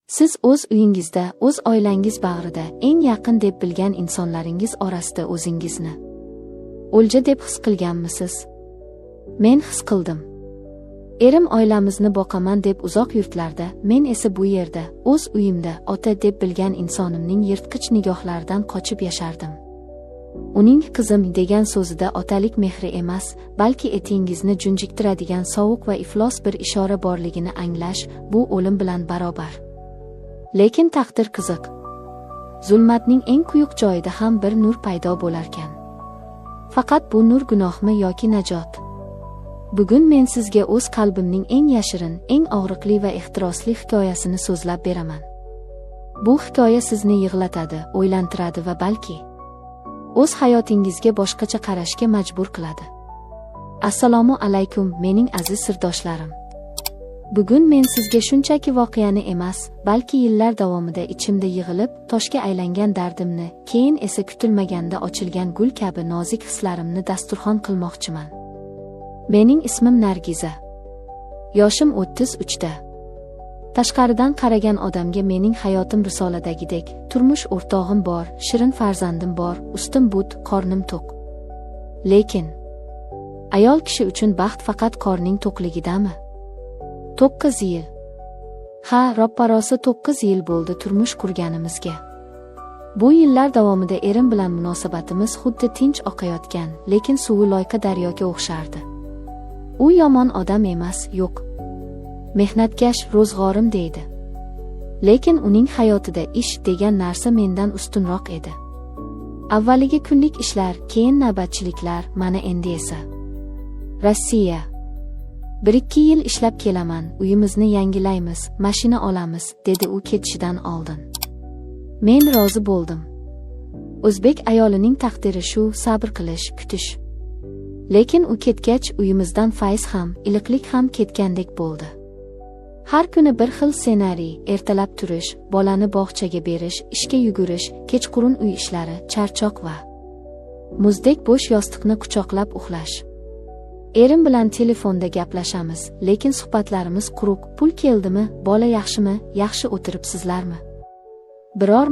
Siz o'z uyingizda, o'z oilangiz bag'rida eng yaqin deb bilgan insonlaringiz orasida o'zingizni o'lja deb his qilganmisiz? Men his qildim. Erim oilamizni boqaman deb uzoq yurtlarda, men esa bu yerda, o'z uyimda ota deb bilgan insonimning yirtqich nigohlaridan qochib yashardim. Uning qizim degan so'zida otalik mehri emas, balki etingizni junjiktiradigan sovuq va iflos bir ishora borligini anglash, bu o'lim bilan barobar. Lekin taqdir qiziq. Zulmatning eng quyuq joyida ham bir nur paydo bo'larkan. Faqat bu nur gunohmi yoki najot? Bugun men sizga o'z qalbimning eng yashirin, eng og'riqli va ehtirosli hikoyasini so'zlab beraman. Bu hikoya sizni yig'latadi, o'ylantiradi va balki o'z hayotingizga boshqacha qarashga majbur qiladi. Assalomu alaykum, mening aziz sirdoshlarim. Bugun men sizga shunchaki voqeani emas, balki yillar davomida ichimda yig'ilib, toshga aylangan dardimni, keyin esa kutilmaganda ochilgan gul kabi nozik hislarimni dasturxon qilmoqchiman. Mening ismim Nargiza. Yoshim 33 da. Tashqaridan qaragan odamga mening hayotim risoladagidek, turmush o'rtog'im bor, shirin farzandim bor, ustim but, qornim to'q. Lekin ayol kishi uchun baxt faqat qorning to'qligidami? 9 yil. Ha, roppa-rosa 9 yil bo'ldi turmush qurganimizga. Bu yillar davomida erim bilan munosabatimiz xuddi tinch oqayotgan, lekin suvi loyqa daryoga o'xshardi. U yomon odam emas, yo'q. Mehnatkash, ro'zg'orim deydi. Lekin uning hayotida ish degan narsa mendan ustunroq edi. Avvaliga kunlik ishlar, keyin navbatchiliklar, mana endi esa Rossiya. 1-2 yil ishlab kelaman, uyimizni yangilaymiz, mashina olamiz, dedi u ketishidan oldin. Men rozi bo'ldim. O'zbek ayolining taqdiri shu, sabr qilish, kutish. Lekin u ketgach uyimizdan fayz ham, iliqlik ham ketgandek bo'ldi. Har kuni bir xil ssenariy: ertalab turish, bolani bog'chaga berish, ishga yugurish, kechqurun uy ishlari, charchoq va muzdek bo'sh yostiqni quchoqlab uxlash. Erim bilan telefonda gaplashamiz, lekin suhbatlarimiz quruq: pul keldimi, bola yaxshimi, yaxshi o'tiribsizlarmi? Biror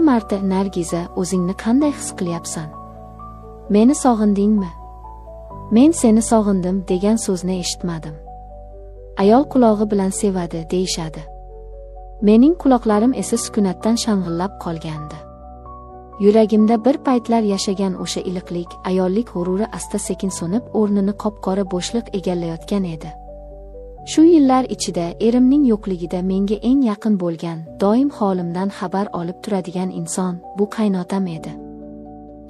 marta Nargiza, o'zingni qanday his qilyapsan? Meni sog'indingmi? Men seni sog'indim degan so'zni eshitmadim. Ayol qulog'i bilan sevadi deyishadi. Mening quloqlarim esa sukunatdan shang'illab qolgandi. Yuragimda bir paytlar yashagan o'sha iliqlik, ayollik g'ururi asta-sekin so'nib, o'rnini qop-qora bo'shliq egallayotgan edi. Shu yillar ichida erimning yo'qligida menga eng yaqin bo'lgan, doim holimdan xabar olib turadigan inson bu qaynotam edi.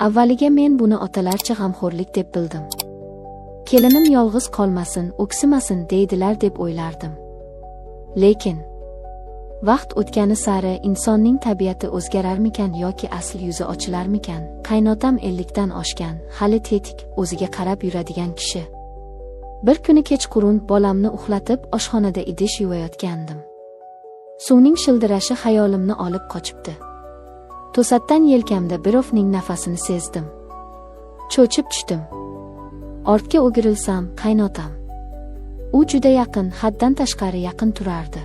Avvaliga men buni otalarcha g'amxo'rlik deb bildim. Kelinim yolg'iz qolmasin, o'ksimasin deydilar deb o'ylardim. Lekin vaqt o'tgani sari insonning tabiati o'zgararmikan yoki asl yuzi ochilarmikan? Qaynotam 50 dan oshgan, hali tetik, o'ziga qarab yuradigan kishi. Bir kuni kechqurun bolamni uxlatib, oshxonada idish yuvayotgandim. Suvning shildirashi xayolimni olib qochibdi. To'satdan yelkamda birovning nafasini sezdim. Cho'chib tushdim. Ortga o'girilsam, qaynotam. U juda yaqin, haddan tashqari yaqin turardi.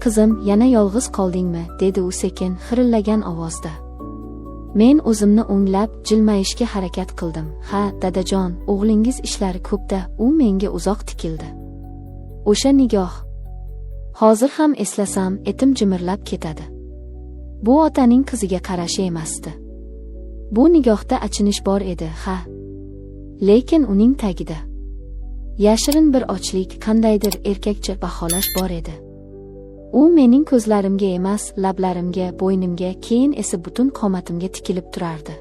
Qizim, yana yolg'iz qoldingmi? dedi u sekin, xirillagan ovozda. Men o'zimni o'nglab, jilmayishga harakat qildim. Ha, dadajon, o'g'lingiz ishlari ko'pda, u menga uzoq tikildi. O'sha nigoh. Hozir ham eslasam, etim jimirlab ketadi. Bu otaning qiziga qarashi emasdi. Bu nigohda achinish bor edi, ha. Lekin uning tagida yashirin bir ochlik, qandaydir erkakcha baholash bor edi. U mening ko'zlarimga emas, lablarimga, bo'ynimga, keyin esa butun qomatimga tikilib turardi.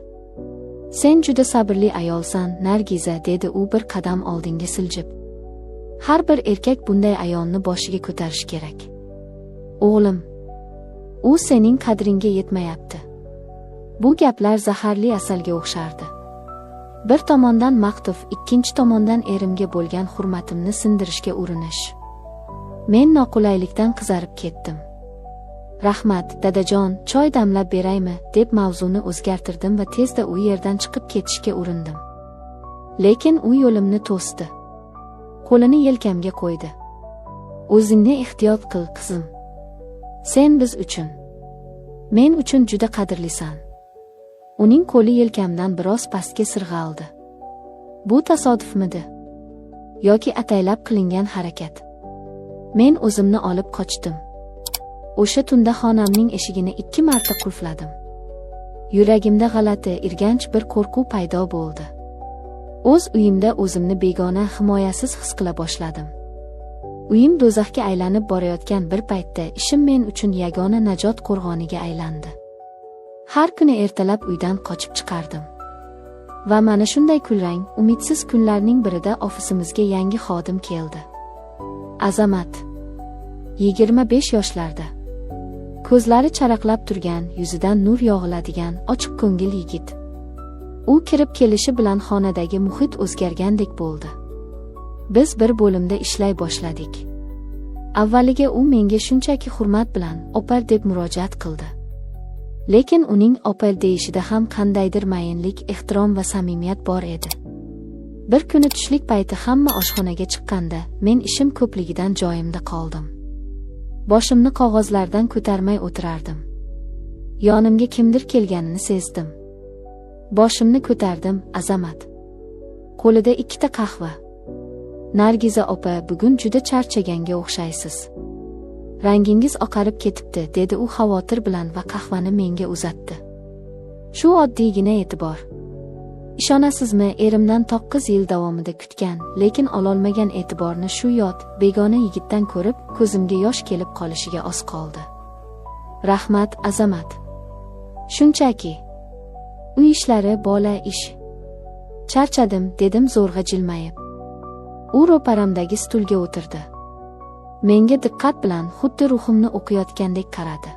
Sen juda sabrli ayolsan, Nargiza, dedi u bir qadam oldinga siljib. Har bir erkak bunday ayolni boshiga ko'tarish kerak. O'g'lim, u sening qadringga yetmayapti. Bu gaplar zaharli asalga o'xshardi. Bir tomondan maqtov, ikkinchi tomondan erimga bo'lgan hurmatimni sindirishga urinish. Men noqulaylikdan qizarib ketdim. Rahmat, dadajon, choy damlab beraymi, deb mavzuni o'zgartirdim va tezda u yerdan chiqib ketishga urindim. Lekin u yo'limni to'sdi. Qo'lini yelkamga qo'ydi. O'zingni ehtiyot qil, qizim. Sen biz uchun, men uchun juda qadrlisan. Uning qo'li yelkamdan biroz pastga sirg'aldi. Bu tasodifmidi yoki ataylab qilingan harakat? Men o'zimni olib qochdim. O'sha tunda xonamning eshigini 2 marta qulfladim. Yuragimda g'alati, irganch bir qo'rquv paydo bo'ldi. O'z uyimda o'zimni begona, himoyasiz his qila boshladim. Uyim do'zaxga aylanib borayotgan bir paytda ishim men uchun yagona najot qo'rg'oniga aylandi. Har kuni ertalab uydan qochib chiqardim. Va mana shunday kulrang, umidsiz kunlarning birida ofisimizga yangi xodim keldi. Azamat. 25 yoshlarda. Ko'zlari charaqlab turgan, yuzidan nur yog'iladigan, ochiq ko'ngil yigit. U kirib kelishi bilan xonadagi muhit o'zgargandek bo'ldi. Biz bir bo'limda ishlay boshladik. Avvaliga u menga shunchaki hurmat bilan "opa" deb murojaat qildi. Lekin uning "opa" deyishida ham qandaydir mayinlik, ehtirom va samimiyat bor edi. Bir kuni tushlik payti hamma oshxonaga chiqqanda, men ishim ko'pligidan joyimda qoldim. Boshimni qog'ozlardan ko'tarmay o'tirardim. Yonimga kimdir kelganini sezdim. Boshimni ko'tardim, Azamat. Qo'lida 2 ta qahva. Nargiza opa, bugun juda charchaganga o'xshaysiz. Rangingiz oqarib ketibdi, dedi u xavotir bilan va qahvani menga uzatdi. Shu oddiygina e'tibor. Ishonasizmi, erimdan 9 yil davomida kutgan, lekin ololmagan e'tiborni shu yot, begona yigitdan ko'rib, ko'zimga yosh kelib qolishiga oz qoldi. Rahmat, Azamat. Shunchaki. Uy ishlari, bola, ish. Charchadim, dedim zo'rg'a jilmayib. U ro'paramdagi stulga o'tirdi. Menga diqqat bilan, xuddi ruhimni o'qiyotgandek qaradi.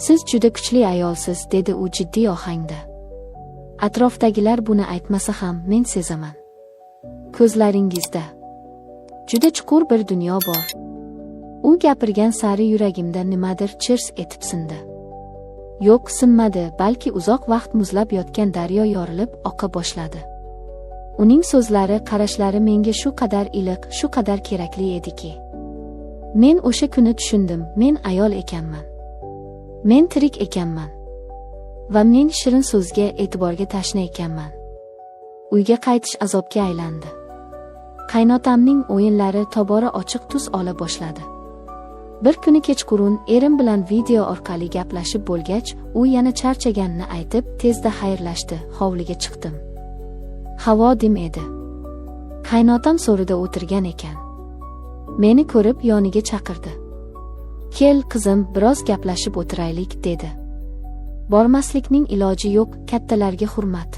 Siz juda kuchli ayolsiz, dedi u jiddiy ohangda. Atrofdagilar buni aytmasa ham men sezaman. Ko'zlaringizda juda chuqur bir dunyo bor. U gapirgan sari yuragimda nimadir chirs etib sindi. Yo'q, sinmadi, balki uzoq vaqt muzlab yotgan daryo yorilib oqa boshladi. Uning so'zlari, qarashlari menga shu qadar iliq, shu qadar kerakli ediki. Men o'sha kuni tushundim, men ayol ekanman. Men tirik ekanman. Va men shirin so'zga, e'tiborga tashna ekanman. Uyga qaytish azobga aylandi. Qaynotamning o'yinlari tobora ochiq tus ola boshladi. Bir kuni kechqurun erim bilan video orqali gaplashib bo'lgach, u yana charchaganini aytib, tezda xayrlashdi, hovliga chiqdim. Havo dim edi. Qaynotam so'rida o'tirgan ekan. Meni ko'rib yoniga chaqirdi. Kel, qizim, biroz gaplashib o'tiraylik, dedi. Bormaslikning iloji yo'q, kattalarga hurmat.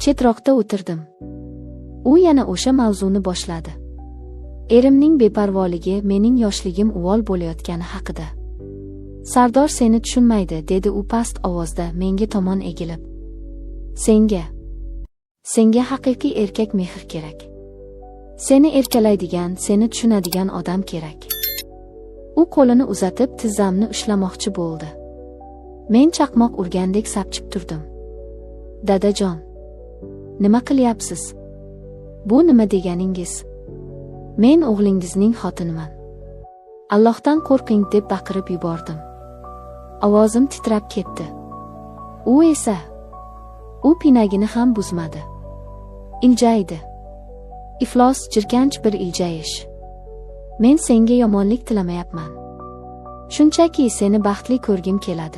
Chetroqda o'tirdim. U yana o'sha mavzuni boshladi. Erimning beparvoligi, mening yoshligim uvol bo'layotgani haqida. Sardor seni tushunmaydi, dedi u past ovozda menga tomon egilib. Senga haqiqiy erkak mehr kerak. Seni erkalaydigan, seni tushunadigan odam kerak. U qo'lini uzatib tizzamni ushlamoqchi bo'ldi. Men chaqmoq urgandek sapchib turdim. Dadajon, nima qilyapsiz? Bu nima deganingiz? Men o'g'lingizning xotiniman. Allohdan qo'rqing, deb baqirib yubordim. Ovozim titrab ketdi. U esa, u pinagini ham buzmadi. Iljaydi. Iflos, jirkanch bir iljayish. Men senga yomonlik tilamayapman. Shunchaki seni baxtli ko'rgim keladi.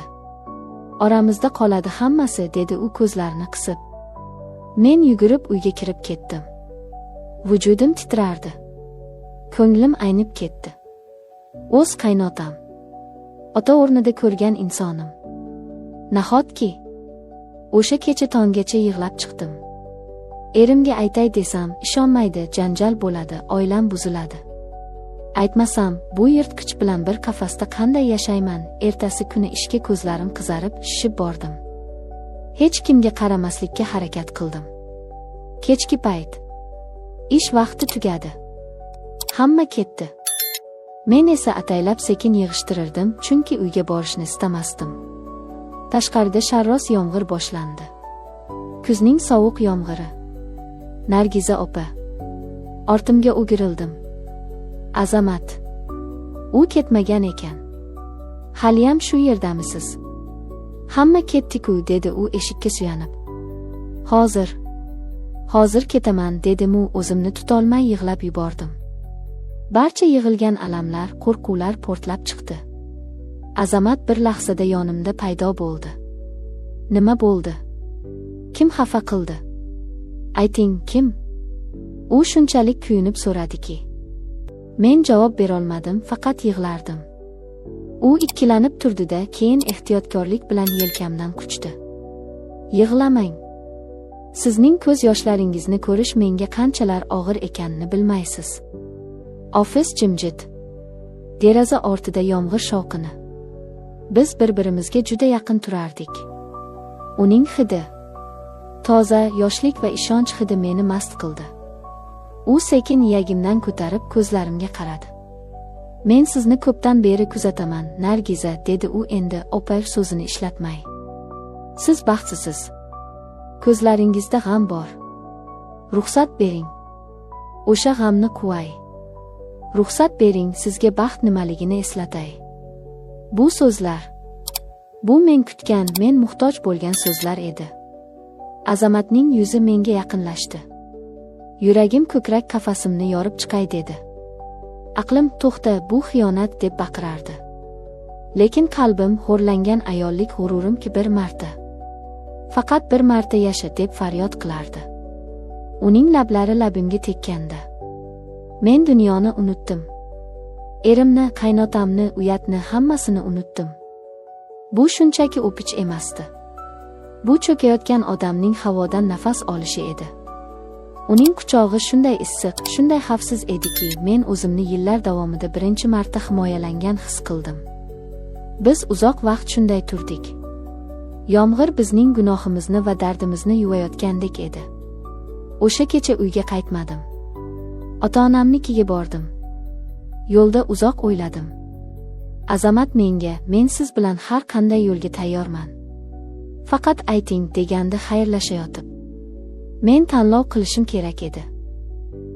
Oramizda qoladi hammasi, dedi u ko'zlarini qisib. Men yugurib uyga kirib ketdim. Vujudim titrardi. Ko'nglim aynib ketdi. O'z qaynotam. Ota o'rnida ko'rgan insonim. Nahotki? O'sha kecha tonggacha yig'lab chiqdim. Erimga aytay desam, ishonmaydi, janjal bo'ladi, oilam buziladi. Aytmasam, bu yirtqich bilan bir qafasda qanday yashayman? Ertasi kuni ishga ko'zlarim qizarib, shishib bordim. Hech kimga qaramaslikka harakat qildim. Kechki payt. Ish vaqti tugadi. Hamma ketdi. Men esa ataylab sekin yig'ishtirirdim, chunki uyga borishni istamasdim. Tashqarida sharros yomg'ir boshlandi. Kuzning sovuq yomg'iri. Nargiza opa. Ortimga o'girildim. Azamat. U ketmagan ekan. Haliyam shu yerdamisiz? Hamma ketdi-ku, dedi u eshikka suyanib. Hozir. Hozir ketaman, dedim-u o'zimni tutolmay yig'lab yubordim. Barcha yig'ilgan alamlar, qo'rquvlar portlab chiqdi. Azamat bir lahzada yonimda paydo bo'ldi. Nima bo'ldi? Kim xafa qildi? Ayting, kim? U shunchalik kuyunib so'radiki. Men javob berolmadim, faqat yig'lardim. U ikkilanib turdi-da, keyin ehtiyotkorlik bilan yelkamdan quchdi. Yig'lamang. Sizning ko'z yoshlaringizni ko'rish menga qanchalar og'ir ekanini bilmaysiz. Ofis jimjit. Deraza ortida yomg'ir shovqini. Biz bir-birimizga juda yaqin turardik. Uning hidi, toza, yoshlik va ishonch hidi meni mast qildi. U sekin iyagimdan ko'tarib ko'zlarimga qaradi. Men sizni ko'pdan beri kuzataman, Nargiza, dedi u endi opa so'zini ishlatmay. Siz baxtsizsiz. Ko'zlaringizda g'am bor. Ruxsat bering. O'sha g'amni quvay. Ruxsat bering, sizga baxt nimaligini eslatay. Bu so'zlar, bu men kutgan, men muhtoj bo'lgan so'zlar edi. Azamatning yuzi menga yaqinlashdi. Yuragim ko'krak qafasimni yorib chiqay dedi. Aqlim to'xta, bu xiyonat deb baqirardi. Lekin qalbim xo'rlangan ayollik g'ururimki bir marta. Faqat bir marta yasha deb faryod qilardi. Uning lablari labimga tekkanda. Men dunyoni unutdim. Erimni, qaynotamni, uyatni hammasini unutdim. Bu shunchaki o'pich emasdi. Bu cho'kayotgan odamning havodan nafas olishi edi. Uning quchog'i shunday issiq, shunday xavfsiz ediki, men o'zimni yillar davomida birinchi marta himoyalangan his qildim. Biz uzoq vaqt shunday turdik. Yomg'ir bizning gunohimizni va dardimizni yuvayotgandek edi. O'sha kecha uyga qaytmadim. Ota-onamnikiga bordim. Yo'lda uzoq o'yladim. Azamat menga, men siz bilan har qanday yo'lga tayyorman. Faqat ayting, degandi xayrlashayotib. Men tanlov qilishim kerak edi.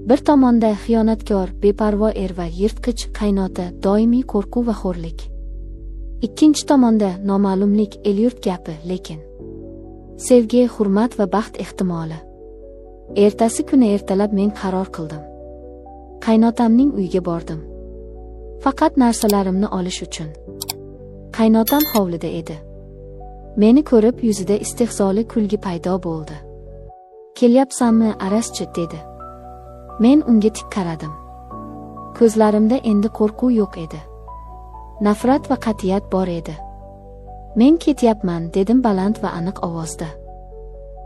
Bir tomonda xiyonatkor, beparvo er va yirtqich qaynota, doimiy qo'rquv va xo'rlik. Ikkinchi tomonda noma'lumlik, el-yurt gapi, lekin sevgi, hurmat va baxt ehtimoli. Ertasi kuni ertalab men qaror qildim. Qaynotamning uyiga bordim. Faqat narsalarimni olish uchun. Qaynotam hovlida edi. Meni ko'rib yuzida istehzoli kulgi paydo bo'ldi. Kelyapsanmi, Araschi, dedi. Men unga tik qaradim. Ko'zlarimda endi qo'rquv yo'q edi. Nafrat va qat'iyat bor edi. Men ketyapman, dedim baland va aniq ovozda.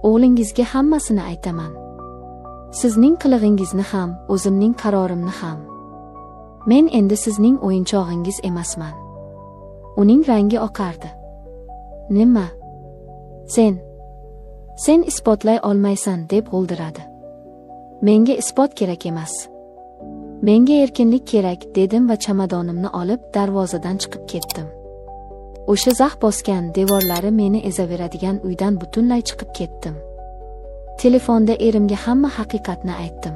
O'g'lingizga hammasini aytaman. Sizning qilig'ingizni ham, o'zimning qarorimni ham. Men endi sizning o'yinchog'ingiz emasman. Uning rangi oqardi. Nima? Sen isbotlay olmaysan, deb g'o'ldiradi. Menga isbot kerak emas. Menga erkinlik kerak, dedim va chamadonimni olib darvozadan chiqib ketdim. O'sha zax bosgan devorlari meni ezaveradigan uydan butunlay chiqib ketdim. Telefonda erimga hamma haqiqatni aytdim.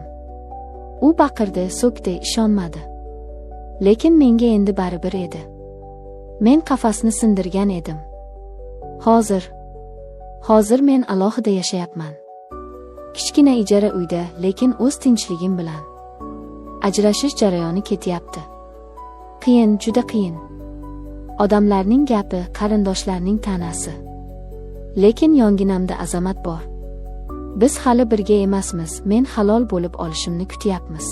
U baqirdi, so'kdi, ishonmadi. Lekin menga endi baribir edi. Men qafasni sindirgan edim. Hozir men alohida yashayapman. Kichkina ijara uyda, lekin o'z tinchligim bilan. Ajrashish jarayoni ketyapti. Qiyin, juda qiyin. Odamlarning gapi, qarindoshlarning ta'nasi. Lekin yonginamda Azamat bor. Biz hali birga emasmiz, men halol bo'lib olishimni kutyapmiz.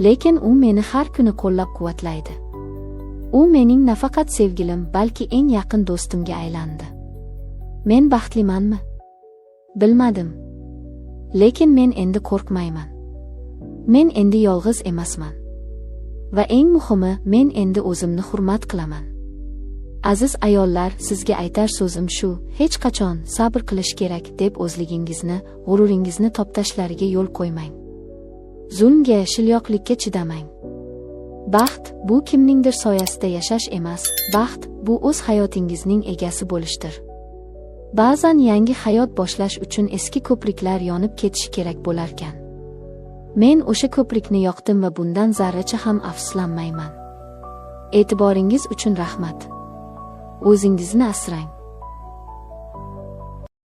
Lekin u meni har kuni qo'llab-quvvatlaydi. U mening nafaqat sevgilim, balki eng yaqin do'stimga aylandi. Men baxtlimanmi? Bilmadim. Lekin men endi qo'rqmayman. Men endi yolg'iz emasman. Va eng muhimi, men endi o'zimni hurmat qilaman. Aziz ayollar, sizga aytar so'zim shu, hech qachon sabr qilish kerak deb o'zligingizni, g'ururingizni toptashlariga yo'l qo'ymang. Zulmga, shilyoqlikka chidamang. Baxt bu kimningdir soyasida yashash emas, baxt bu o'z hayotingizning egasi bo'lishdir. Ba'zan yangi hayot boshlash uchun eski ko'priklar yonib ketishi kerak bo'larkan. Men o'sha ko'prikni yoqdim va bundan zarracha ham afsuslanmayman. E'tiboringiz uchun rahmat. O'zingizni asrang.